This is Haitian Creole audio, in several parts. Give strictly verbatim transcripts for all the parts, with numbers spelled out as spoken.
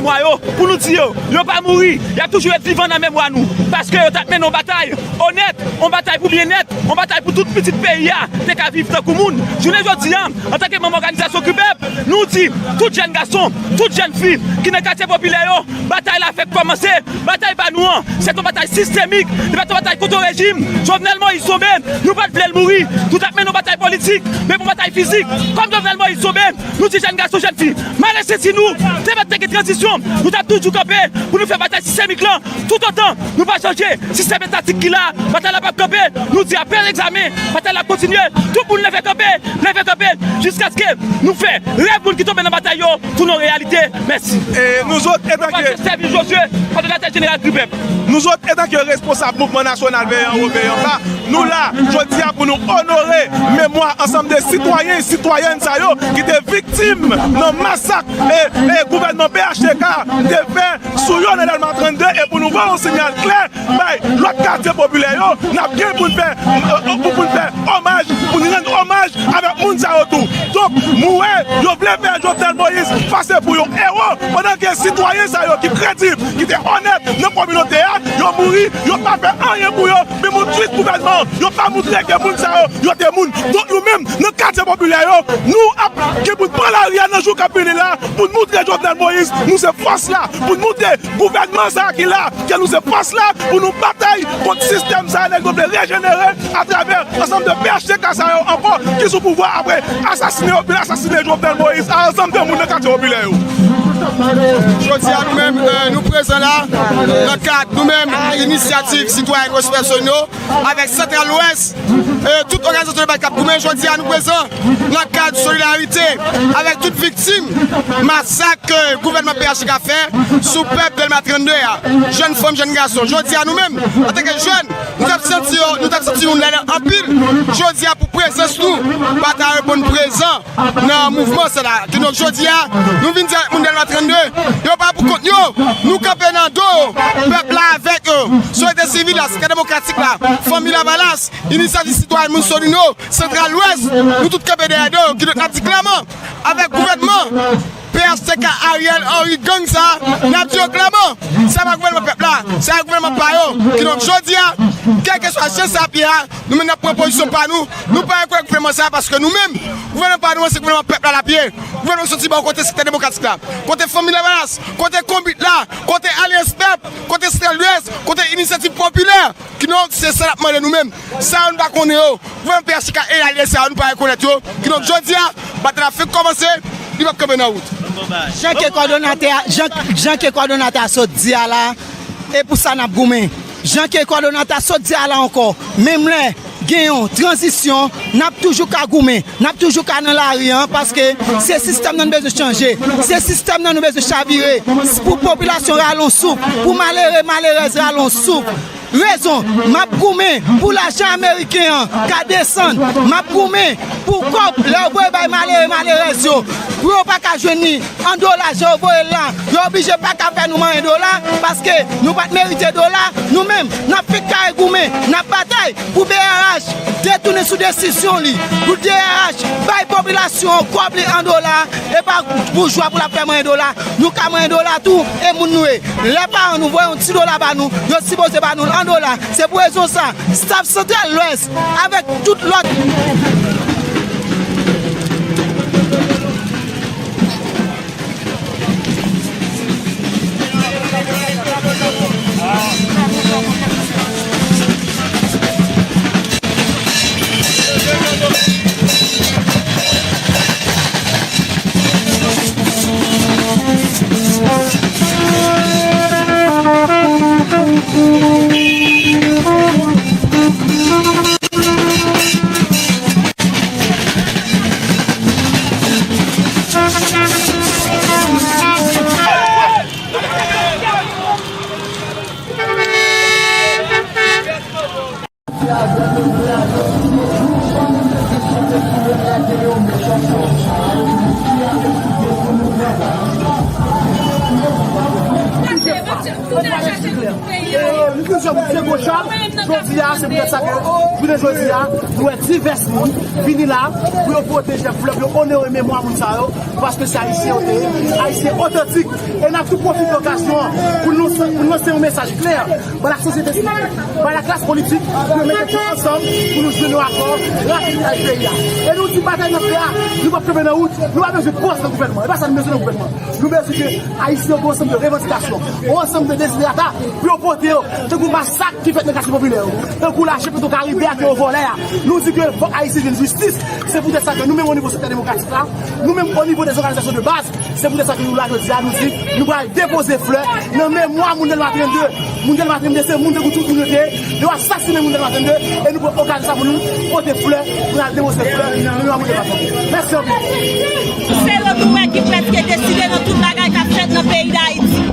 memwa yo, pou nou di yo, yo pa mouri, y ap toujou ret vivan nan memwa nou, paske yo t ap mennen yon batay onèt, yon batay pou byennèt, yon batay pou tout pitit peyi a te ka viv tankou moun. Jounen jodi a, antanke manm òganizasyon Kri Pèp, nou di tout jèn gason, tout jèn fi ki nan katye popilè yo, batay la fèk kòmanse. Batay pa nou an, se t yon batay sistemik, li pa t yon batay kont yon rejim. Jovenel Moïse tonbe, nou pa t vle l mouri, nou t ap mennen yon batay politik, men pou batay fizik, kòm Jovenel Moïse tonbe, nou di jèn gason, jèn fi, mare senti nou, te mèt te gen tranzisyon, nou t ap toujou kanpe pou nou fè batay sistemik lan, toutotan nou pa chanje sistèm etatik ki la, batay la p ap kanpe, nou di apre egzamen, batay la ap kontinye, tout moun leve kanpe, leve kanpe, jiskaske nou fè rèv moun ki tonbe nan batay yo tounen yon reyalite. Mèsi. E nou zòt, etanke Servilus Josué, kòdonatè jeneral Kri Pèp. Nou zòt, etanke responsab mouvman nasyonal Veyan Wo Veyan Ba, nou la jodi a pou nou onore memwa ansanm de sitwayen e sitwayèn sa yo ki te viktim nan masak e, e gouvènman P H T K te fè sou yo nan Dèlma trannde, e pou nou voye yon siyal klè bay lòt katye popilè yo, n ap gen pou n fè, pou, pou n fè omaj, pou n rann omaj avèk moun sa yo tou. Donk, m wè yo vle fè Jovenel Moïse pase pou yon ewo, pandan ke sitwayen sa yo ki kredib, ki te onèt nan kominote a, yo mouri, yo pa fè anyen pou yo, menm yon twit gouvènman, yo pa moutre ke moun sa yo, yo te moun. Donk, nou menm, nan katye popilè yo, nou ap gen pou n pran lari a nan jou k ap vini la, pou n moutre Jovenel Moïse, nou se fòs la, pou n moutre gouvènman sa a ki la, ke nou se fòs la pou nou batay kont sistèm sa a, nèg yo vle rejenere atravè ansanm de P H T K sa yo ankò ki sou pouvwa apre asasine yo, vin asasine Jovenel Moïse a ansanm de moun nan katye popilè yo. Jodi a, nou menm, eh, nou prezan la nan kad nou menm, Inisyativ Sitwayèn West Personal, avèk Santral Lwès, eh, tout òganizasyon de baz k ap goumen. Jodi a, nou prezan nan kad solidarite avèk tout viktim masak ke gouvènman P H T K fè sou pèp Dèlma trannde a, jèn fanm, jèn gason. Jodi a, nou menm, antanke jèn, nou t ap santi yo, nou t ap santi nou lèd anpil. Jodi a, pou prezans nou, pa ta reponn prezan nan mouvman sa la. Kidonk, jodi a, nou vin di avèk moun Dèlma trannde, yo pa pou kont yo, nou kanpe nan do pèp la avèk yo. Sosyete sivil la, sektè demokratik la, Fanmi Lavalas, Inisyativ Sitwayèn Moun Solino, Santral Lwès, nou tout kanpe dèyè do yo. Kidonk, n ap di klèman, avèk gouvènman P H T K Ariel Henry gang sa, n ap di yo klèman, se pa gouvènman pèp la, se pa gouvènman pa yo. Kidonk, jodi a, kèlkeswa jan sa ap ye a, nou menm n ap pran pozisyon pa nou, nou pa rekonèt gouvènman sa, paske nou menm, gouvènman pa nou an, se gouvènman pèp la l ap ye. Gouvènman soti bò kote sektè demokratik la, kote Fanmi Lavalas, kote Konbit la, kote Alyans Pèp, kote Santral Lwès, kote Inisyativ Popilè. Kidonk, se sa n ap mande nou menm. Sa yo nou pa konnen yo. Gouvènman P H T K e alye sa yo, nou pa rekonèt yo. Kidonk, jodi a, batay la fèk kòmanse, li p ap kanpe nan wout. Jan ke kòdonatè a, jan, jan ke kòdonatè a sot di a la, e pou sa n ap goumen. Jan ke kòdonatè a sot di a la ankò, menm lè gen yon tranzisyon, n ap toujou ka goumen, n ap toujou ka nan lari an, paske se sistèm nan nou bezwen chanje, se sistèm nan nou bezwen chavire, pou popilasyon rale yon souf, pou malere, malerèz rale yon souf. Rezon, m ap goumen pou lajan ameriken an ka desann, m ap goumen pou kòb lè yo voye bay malere, malerèz yo, pou yo pa ka jwenn li an dola, jan yo voye l la, yo oblije pa ka fè nou manyen dola, paske nou pa t merite dola. Nou menm, n ap fèk kare goumen, n ap batay pou B R H detounen sou desizyon li, pou B R H bay popilasyon an kòb li an dola, e pa boujwa pou l ap fè manyen dola. Nou ka manyen dola tou, e moun nou ye. Lè paran nou voye yon ti dola ba nou, yo sipoze ba nou l an dola. Se pou rezon sa, staf Santral Lwès avèk tout lòt Plizyè moun se gocha, jodi a, se poutèt sa ke jounen jodi a, nou wè divès moun vini la pou yo pote flè, pou yo onore memwa moun sa yo, paske se Ayisyen yo te ye, Ayisyen otantik. E n ap tou pwofite okazyon an pou nou, pou nou lanse yon mesaj klè ba lasosyete sivil, ba laklas politik, pou yo mete tèt yo ansanm, pou nou jwenn yon akò rapid avèk peyi a. E nou di batay n ap fè a, nou p ap kenbe nan wout, nou pa bezwen pòs nan gouvènman. E pa sa nou bezwen nan gouvènman. Nou bezwen ke Ayisyen yo gen yon ansanm de revandikasyon, yon ansanm de desiderata pou yo pote yo, tankou masak ki fèt nan katye popilè yo, tankou lachè Petwokaribe a ke yo vòlè a. Nou di ke fòk Ayiti jwenn jistis. Se poutèt sa ke nou menm o nivo sektè demokratik la, nou menm o nivo de zòganizasyon de baz, se poutèt sa ke nou la jodi a, nou di nou pral depoze flè nan memwa moun Dèlma trannde. Moun Dèlma trannde se moun tankou tout moun yo te ye, yo asasinen moun Dèlma trannde, e nou pran okazyon sa pou nou pote flè, pou n al depoze flè nan memwa moun Dèlma trannde. Mèsi anpil. Se lòt ou wè ki prèske deside nan tout bagay k ap fèt nan peyi Dayiti.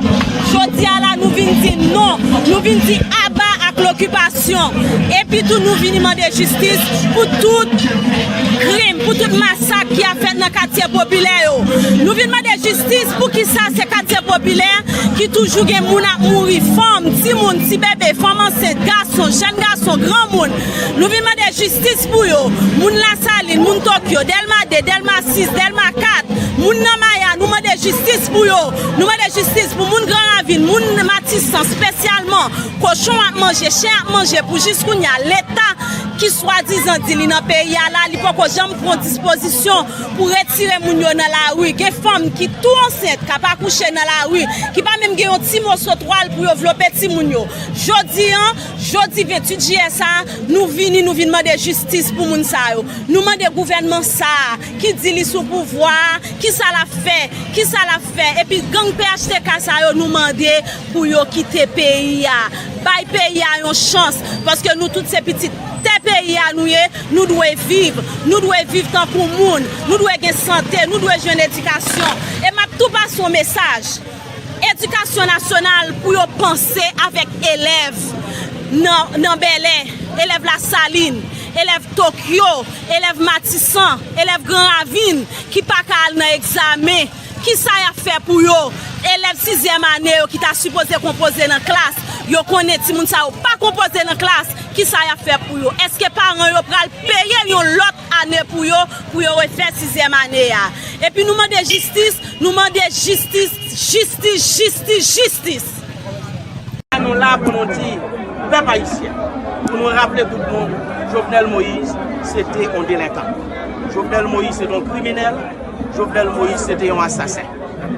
Jodi a la, nou vin di non, nou vin di aba ak lokipasyon. Epi tou, nou vini mande jistis pou tout krim, pou tout masak ki ap fèt nan katye popilè yo. Nou vin mande jistis pou kisa se katye popilè ki toujou gen moun ap mouri, fanm, timoun, ti bebe, fanm ansent, gason, jèn gason, granmoun. Nou vin mande jistis pou yo. Moun Lasalin, moun Tokyo, Dèlma de, Dèlma sis, Dèlma kat, moun nan Maya, nou mande jistis pou yo. Nou mande jistis pou moun Gran Ravin, moun Matisan, espesyalman kochon ap manje, chen ap manje, pou jis kounye a, Leta ki swadizan di li nan peyi a la, li poko janm pran dispozisyon pou retire moun yo nan lari. Gen fanm ki tou ansent, k ap akouche nan lari, ki pa menm gen yon ti moso twal pou yo vlope timoun yo. Jodi an, jodi venntuit jiyè sa a, nou vini, nou vin mande jistis pou moun sa yo. Nou mande gouvènman sa a, ki di li sou pouvwa a, kisa l ap fè, kisa l ap fè. Epi gang P H T K sa yo, nou mande pou yo kite peyi a. Bay peyi a yon chans, paske nou tout se pitit tè peyi a nou ye, nou dwe viv, nou dwe viv tankou moun, nou dwe gen sante, nou dwe jwenn edikasyon. E m ap tou pase yon mesaj. Edikasyon nasyonal pou yo panse avèk elèv nan, nan Bèlè, elèv Lasalin, elèv Tokyo, elèv Matisan, elèv Gran Ravin ki pa ka al nan egzamen. Kisa y ap fè pou yo? Elèv sizyèm ane yo ki ta sipoze konpoze nan klas, yo konnen timoun sa yo pa konpoze nan klas, kisa y ap fè pou yo? Èske paran yo pral peye yon lòt ane pou yo, pou yo refè sizyèm ane a? Epi nou mande jistis, nou mande jistis, jistis, jistis, jistis. Nou la pou nou di pèp ayisyen, pou nou raple tout moun, Jovenel Moïse, se te yon delenkan. Jovenel Moïse, se te yon kriminèl. Jovenel Moïse, se te yon asasen.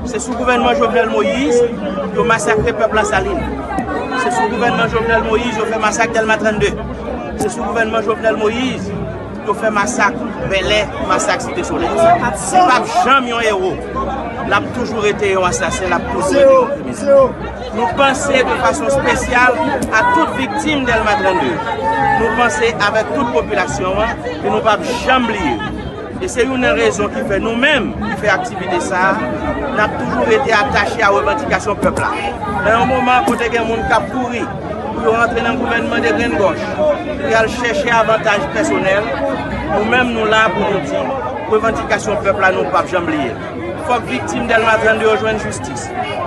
Se sou gouvènman Jovenel Moïse, yo masakre pèp Lasalin. Se sou gouvènman Jovenel Moïse, yo fè masak Dèlma trannde. Se sou gouvènman Jovenel Moïse, yo fè masak Bèlè, masak Site Solèy. Li p ap janm yon ewo. L ap toujou rete yon asasen, l ap toujou rete yon kriminèl. Nou panse de fason espesyal a tout viktim Dèlma trannde. Nou panse avèk tout popilasyon an e nou p ap janm bliye. E se youn nan rezon ki fè nou menm ki fè aktivite sa a, n ap toujou rete atache a revandikasyon pèp la. Nan yon moman kote gen moun k ap kouri pou yo rantre nan gouvènman de grenn gòch, pou y al chèche avantaj pèsonèl, nou menm nou la pou nou di, revandikasyon pèp la nou p ap janm bliye l. Fòk viktim Dèlma trannde yo jwenn jistis.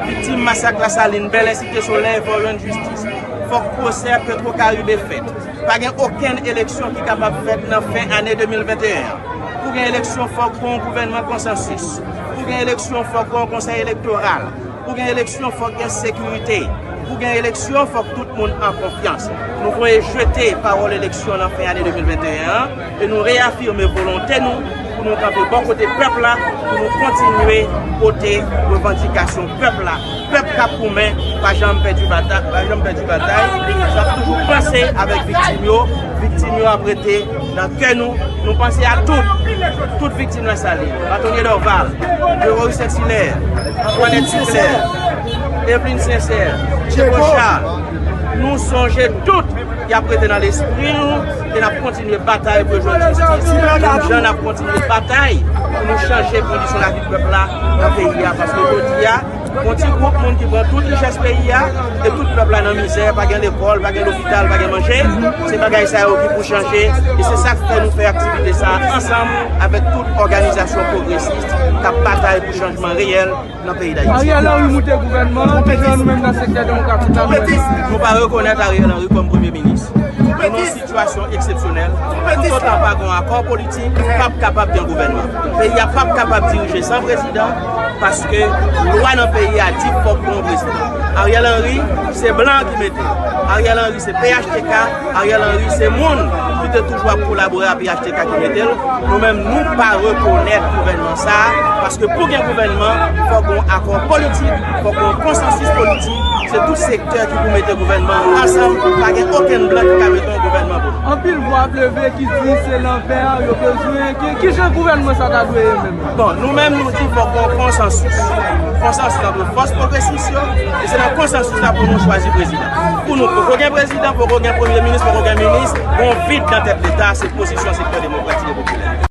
Viktim masak Lasalin, Bèlè, Site Solèy, fò yo jwenn jistis. Fòk pwosè Petwokaribe fèt. Pa gen okenn eleksyon ki kapab fèt nan fen ane de mil venteyen an. Pou gen eleksyon, fòk gen yon gouvènman konsansis. Pou gen eleksyon, fòk gen yon konsèy elektoral. Pou gen eleksyon, fòk gen sekirite. Pou gen eleksyon, fòk tout moun an konfyans. Nou voye jete pawòl eleksyon nan fen ane de mil venteyen an e nou reyafime volonte nou pou nou kanpe bò kote pèp la, pou nou kontinye pote revandikasyon pèp la. Pèp k ap goumen pa janm pèdi bata-, pa janm pèdi batay. N ap toujou panse avèk viktim yo. Viktim yo ap rete nan kè nou. Nou panse a tout, tout viktim Lasalin, Batonye Dorval, Gregory Saint-Hilaire, Antoinette Sinclair, Eveline Sincère, Diego Charles. Nou sonje tout, y ap rete nan lespri nou e n ap kontinye batay pou yo jwenn jistis, menm jan n ap kontinye batay pou nou chanje kondisyon lavi pèp la nan peyi a, paske jodi a, Yon ti gwoup moun ki pran tout richès peyi a, e tout pèp la nan mizè, pa gen lekòl, pa gen lopital, pa gen manje. Se bagay sa yo ki pou chanje, e se sa k fè nou fè aktivite sa a ansanm avèk tout òganizasyon pwogresis k ap batay pou chanjman reyèl nan peyi Dayiti. Ariel Henry moute gouvènman, kijan nou menm nan sektè demokratik la nou wè sa? Nou pa rekonèt Ariel Henry kòm premye minis. Nou nan sitiyasyon eksepsyonèl. Toutotan pa gen akò politik, p ap kapab gen gouvènman. Peyi a p ap kapab dirije san prezidan, paske lwa nan peyi a di fòk gen yon prezidan. Ariel Henry, se blan ki mete l. Ariel Henry, se P H T K. Ariel Henry, se moun ki te toujou ap kolabore ak P H T K ki mete l. Nou menm, nou pa rekonèt gouvènman sa a, paske pou gen gouvènman, fòk gen yon akò politik, fòk gen yon konsansis politik. Se tout sektè ki pou mete gouvènman an ansanm, pa gen okenn blan ki ka mete yon gouvènman pou nou. Anpil vwa ap leve ki di se lanvè yo bezwen. Ki, kijan gouvènman sa ta dwe ye menm? Bon, nou menm, nou di fòk gen yon konsansis. Konsansis ant fòs pwogresis yo, e se nan konsansis la pou nou chwazi prezidan. Pou nou, poko gen prezidan, poko gen premye minis, poko gen minis, gen yon vid nan tèt Leta, se pozisyon sektè demokratik e popilè.